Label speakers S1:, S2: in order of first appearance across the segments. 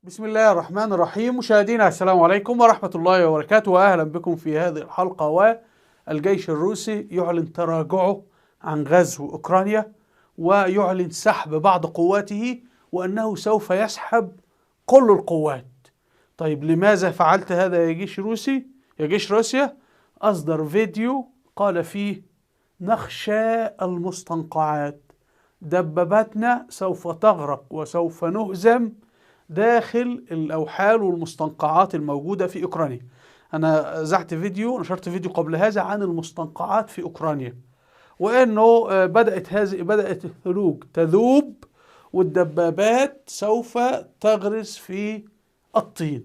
S1: بسم الله الرحمن الرحيم. مشاهدينا السلام عليكم ورحمة الله وبركاته، وأهلا بكم في هذه الحلقة. والجيش الروسي يعلن تراجعه عن غزو أوكرانيا، ويعلن سحب بعض قواته، وأنه سوف يسحب كل القوات. طيب لماذا فعلت هذا يا جيش روسي؟ يا جيش روسيا؟ أصدر فيديو قال فيه: نخشى المستنقعات، دباباتنا سوف تغرق وسوف نهزم داخل الأوحال والمستنقعات الموجودة في أوكرانيا. أنا زعت فيديو، نشرت فيديو قبل هذا عن المستنقعات في أوكرانيا، وأنه بدأت الثلوج تذوب والدبابات سوف تغرس في الطين.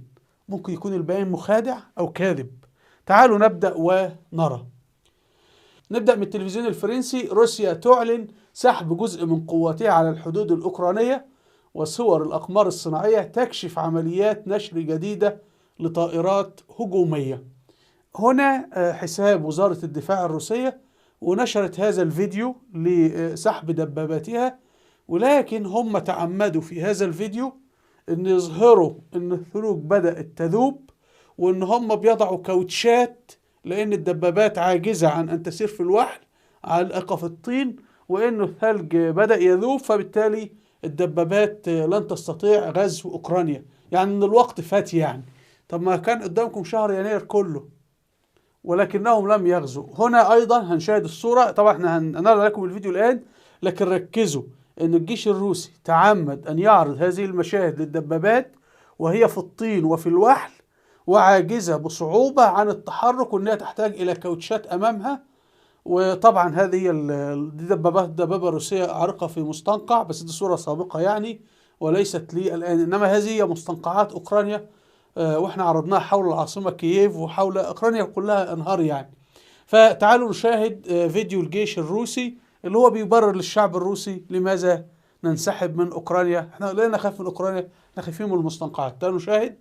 S1: ممكن يكون البيان مخادع أو كاذب. تعالوا نبدأ ونرى. نبدأ من التلفزيون الفرنسي. روسيا تعلن سحب جزء من قواتها على الحدود الأوكرانية، وصور الأقمار الصناعية تكشف عمليات نشر جديدة لطائرات هجومية. هنا حساب وزارة الدفاع الروسية، ونشرت هذا الفيديو لسحب دباباتها، ولكن هم تعمدوا في هذا الفيديو أن يظهروا أن الثلوج بدأت تذوب، وأن هم بيضعوا كاوتشات لأن الدبابات عاجزة عن أن تسير في الوحل عالقة في الطين، وأن الثلج بدأ يذوب، فبالتالي الدبابات لن تستطيع غزو أوكرانيا. يعني ان الوقت فات يعني. طب ما كان قدامكم شهر يناير كله، ولكنهم لم يغزوا. هنا أيضا هنشاهد الصورة، طبعا احنا هنرى لكم الفيديو الآن، لكن ركزوا ان الجيش الروسي تعمد أن يعرض هذه المشاهد للدبابات وهي في الطين وفي الوحل، وعاجزة بصعوبة عن التحرك، وانها تحتاج إلى كاوتشات أمامها. وطبعا هذه دي دبابة روسية عارقة في مستنقع، بس دي صورة سابقة يعني وليست لي الآن، إنما هذه هي مستنقعات أوكرانيا، وإحنا عرضناها حول العاصمة كييف وحول أوكرانيا كلها أنهار يعني. فتعالوا نشاهد فيديو الجيش الروسي اللي هو بيبرر للشعب الروسي لماذا ننسحب من أوكرانيا. إحنا لا نخاف من أوكرانيا، إحنا خايفين من المستنقعات. تعالوا نشاهد.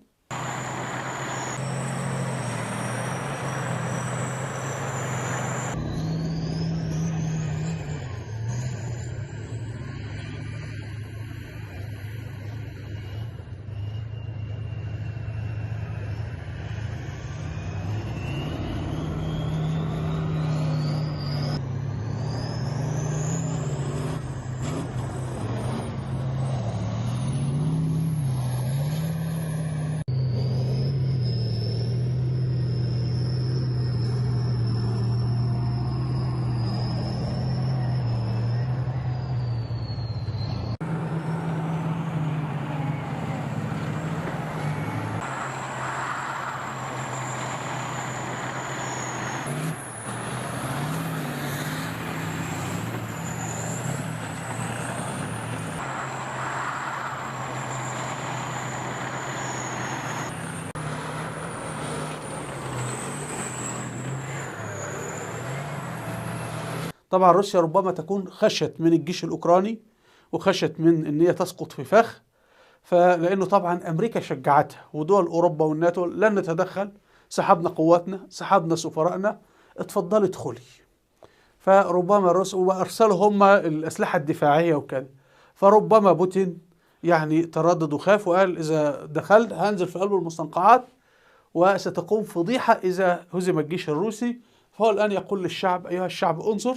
S1: طبعا روسيا ربما تكون خشت من الجيش الأوكراني، وخشت من ان هي تسقط في فخ، فلأنه طبعا أمريكا شجعتها ودول أوروبا والناتو لن نتدخل، سحبنا قواتنا، سحبنا سفرائنا، اتفضلي ادخلي. فربما روسيا وأرسلوا هم الأسلحة الدفاعية وكذا، فربما بوتين يعني تردد وخاف وقال إذا دخلت هنزل في قلب المستنقعات وستقوم فضيحة إذا هزم الجيش الروسي. فهو الآن يقول للشعب: أيها الشعب انظر،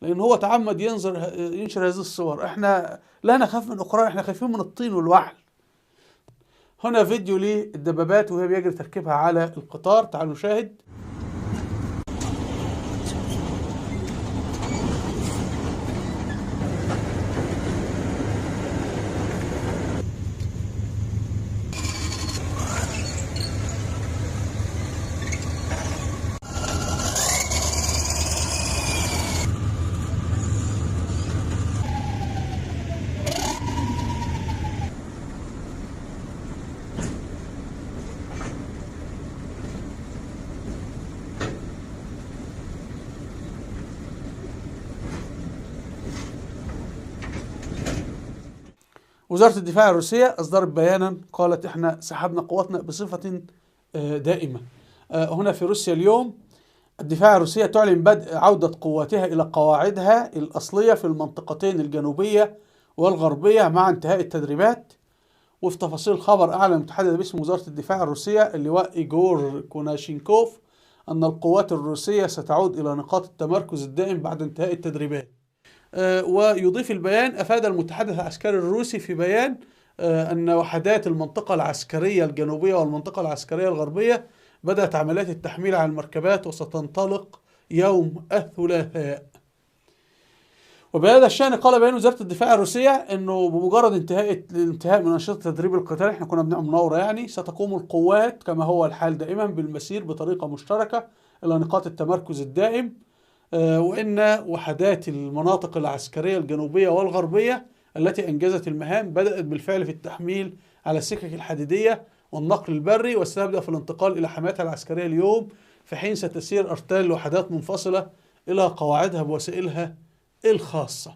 S1: لأن هو تعمد ينشر هذه الصور. احنا لا نخاف من أوكرانيا، احنا خايفين من الطين والوحل. هنا فيديو للدبابات وهي بيجري تركيبها على القطار، تعالوا نشاهد. وزارة الدفاع الروسية أصدرت بيانا قالت احنا سحبنا قواتنا بصفة دائمة. هنا في روسيا اليوم الدفاع الروسية تعلن بدء عودة قواتها إلى قواعدها الأصلية في المنطقتين الجنوبية والغربية مع انتهاء التدريبات. وفي تفاصيل الخبر، أعلن المتحدث باسم وزارة الدفاع الروسية اللواء إيغور كوناشينكوف أن القوات الروسية ستعود إلى نقاط التمركز الدائم بعد انتهاء التدريبات. ويضيف البيان: أفاد المتحدث العسكري الروسي في بيان أن وحدات المنطقة العسكرية الجنوبية والمنطقة العسكرية الغربية بدأت عمليات التحميل على المركبات وستنطلق يوم الثلاثاء. وبهذا الشأن قال بيان وزارة الدفاع الروسية أنه بمجرد الانتهاء من أنشطة تدريب القتال، احنا كنا بنعمل مناورة يعني، ستقوم القوات كما هو الحال دائما بالمسير بطريقة مشتركة إلى نقاط التمركز الدائم، وإن وحدات المناطق العسكرية الجنوبية والغربية التي أنجزت المهام بدأت بالفعل في التحميل على السكك الحديدية والنقل البري، وستبدأ في الانتقال إلى حمايتها العسكرية اليوم، في حين ستسير أرتال وحدات منفصلة إلى قواعدها بوسائلها الخاصة.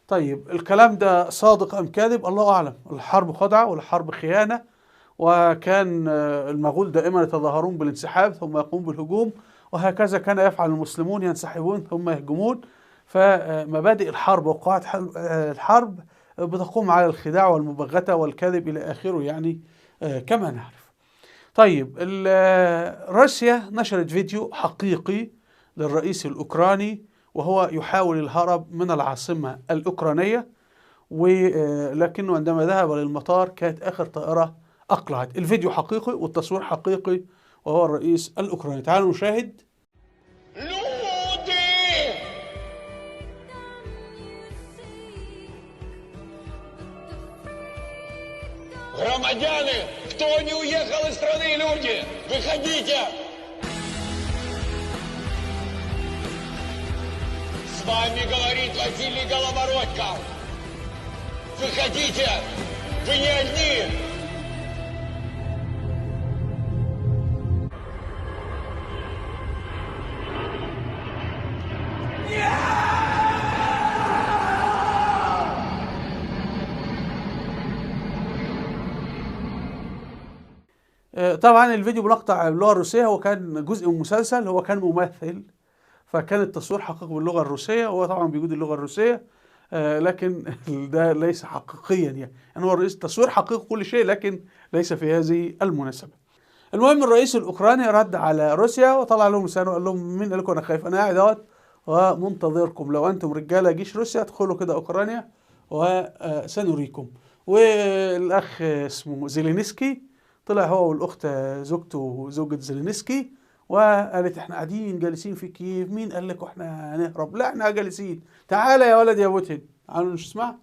S1: طيب الكلام ده صادق أم كاذب؟ الله أعلم. الحرب خدعة والحرب خيانة، وكان المغول دائما يتظاهرون بالانسحاب ثم يقوم بالهجوم، وهكذا كان يفعل المسلمون، ينسحبون ثم يهجمون. فمبادئ الحرب وقواعد الحرب بتقوم على الخداع والمباغتة والكذب إلى آخره، يعني كما نعرف. طيب روسيا نشرت فيديو حقيقي للرئيس الأوكراني وهو يحاول الهرب من العاصمة الأوكرانية، ولكنه عندما ذهب للمطار كانت آخر طائرة أقلعت. الفيديو حقيقي والتصوير حقيقي وهو الرئيس الأوكراني. تعالوا نشاهد.
S2: Громадяне, кто не уехал из страны, люди, выходите! С вами говорит Василий Голобородько. Выходите! Вы не одни!
S1: طبعا الفيديو بمقطع باللغة الروسية، هو كان جزء من مسلسل، هو كان ممثل، فكان التصوير حقيقي باللغة الروسية، هو طبعا بيجود اللغة الروسية، لكن ده ليس حقيقيا يعني هو الرئيس تصوير حقيقي كل شيء، لكن ليس في هذه المناسبة. المهم الرئيس الأوكراني رد على روسيا وطلع لهم لسانه وقال لهم: مين قال لكم أنا خايف؟ أنا قاعد اهوت ومنتظركم، لو أنتم رجالة جيش روسيا ادخلوا كده أوكرانيا وسنريكم. والأخ اسمه زيلينسكي طلع هو والأخت زوجته، زوجة زيلينسكي، وقالت احنا قاعدين جالسين في كييف، مين قال لكم احنا هنهرب؟ لا احنا جالسين، تعالى يا ولد يا بوتين. تعالوا نسمع.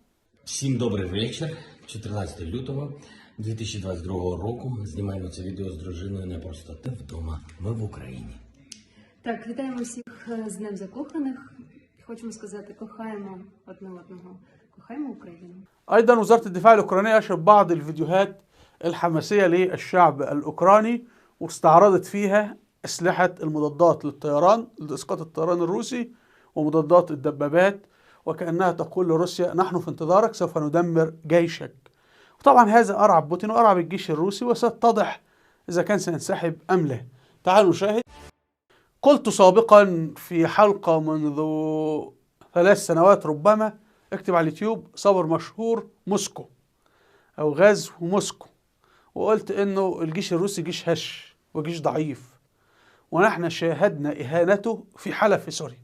S3: Всім добрий вечір. 14 лютого 2022 року. Знімаємо це відео з дружиною не просто ти вдома, ми в Україні.
S4: Так, вітаємо всіх з Днем закоханих. Хочемо сказати, кохаємо одне одного, кохаємо Україну.
S1: أيضا وزارة الدفاع الأوكرانية نشرت بعض الفيديوهات الحماسية للشعب الأوكراني، واستعرضت فيها أسلحة المضادات للطيران، لإسقاط الطيران الروسي، ومضادات الدبابات، وكأنها تقول لروسيا: نحن في انتظارك، سوف ندمر جيشك. وطبعا هذا أرعب بوتين وأرعب الجيش الروسي، وستتضح إذا كان سينسحب أم لا. تعالوا نشاهد. قلت سابقا في حلقة منذ 3 سنوات ربما، اكتب على اليوتيوب صبر مشهور موسكو أو غزو موسكو، وقلت إنه الجيش الروسي جيش هش وجيش ضعيف، ونحن شاهدنا إهانته في حلب في سوريا،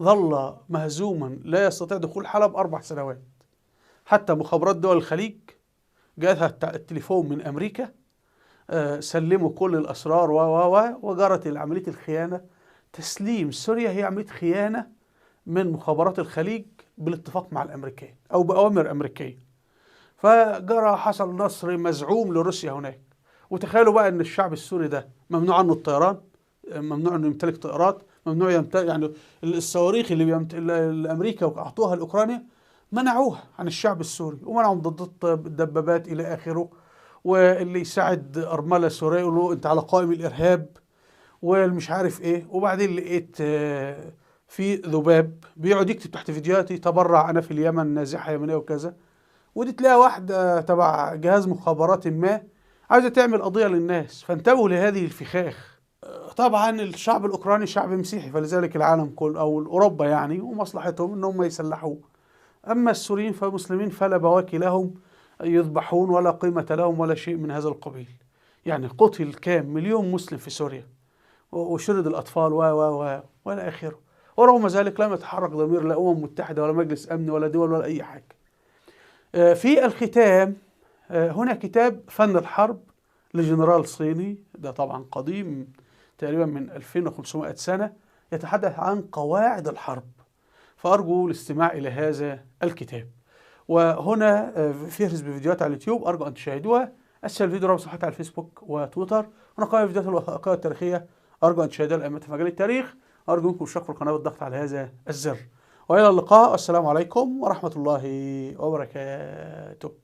S1: ظل مهزوما لا يستطيع دخول حلب 4 سنوات. حتى مخابرات دول الخليج جاءتها التليفون من أمريكا، سلموا كل الأسرار و وجرت عملية الخيانة. تسليم سوريا هي عملية خيانة من مخابرات الخليج بالاتفاق مع الأمريكان أو بأوامر أمريكية. فجرى حصل نصر مزعوم لروسيا هناك. وتخيلوا بقى ان الشعب السوري ده ممنوع عنه الطيران، ممنوع انه يمتلك طائرات، ممنوع يمتلك يعني الصواريخ اللي الامريكا اعطوها لاوكرانيا منعوها عن الشعب السوري، ومنعوا مضادات الدبابات الى اخره. واللي يساعد ارمله سوريه يقول له انت على قائم الارهاب والمش عارف ايه. وبعدين لقيت في ذباب بيقعد يكتب تحت فيديوهاتي تبرع انا في اليمن نازحه يمنيه وكذا، ودي تلاقي واحدة تبع جهاز مخابرات ما عايزة تعمل قضية للناس. فانتبهوا لهذه الفخاخ. طبعا الشعب الأوكراني شعب مسيحي، فلذلك العالم كله أو أوروبا يعني ومصلحتهم إن هم يسلحوه. أما السوريين فمسلمين فلا بواكي لهم. يذبحون ولا قيمة لهم ولا شيء من هذا القبيل. يعني قتل كام مليون مسلم في سوريا وشرد الأطفال و و و وإلى آخره، ورغم ذلك لم يتحرك ضمير لا أمم متحدة ولا مجلس أمن ولا دول ولا أي حاجة. في الختام هنا كتاب فن الحرب لجنرال صيني، ده طبعا قديم تقريبا من 2500 سنة، يتحدث عن قواعد الحرب، فأرجو الاستماع إلى هذا الكتاب. وهنا فهرس بفيديوهات على اليوتيوب، أرجو أن تشاهدوها. أسفل الفيديو رابط صفحتي على الفيسبوك وتويتر، هنا قائمة الفيديوهات الوثائقية التاريخية، أرجو أن تشاهدوها الأئمة في مجال التاريخ. أرجو منكم الاشتراك في القناة والضغط على هذا الزر. وإلى اللقاء، والسلام عليكم ورحمة الله وبركاته.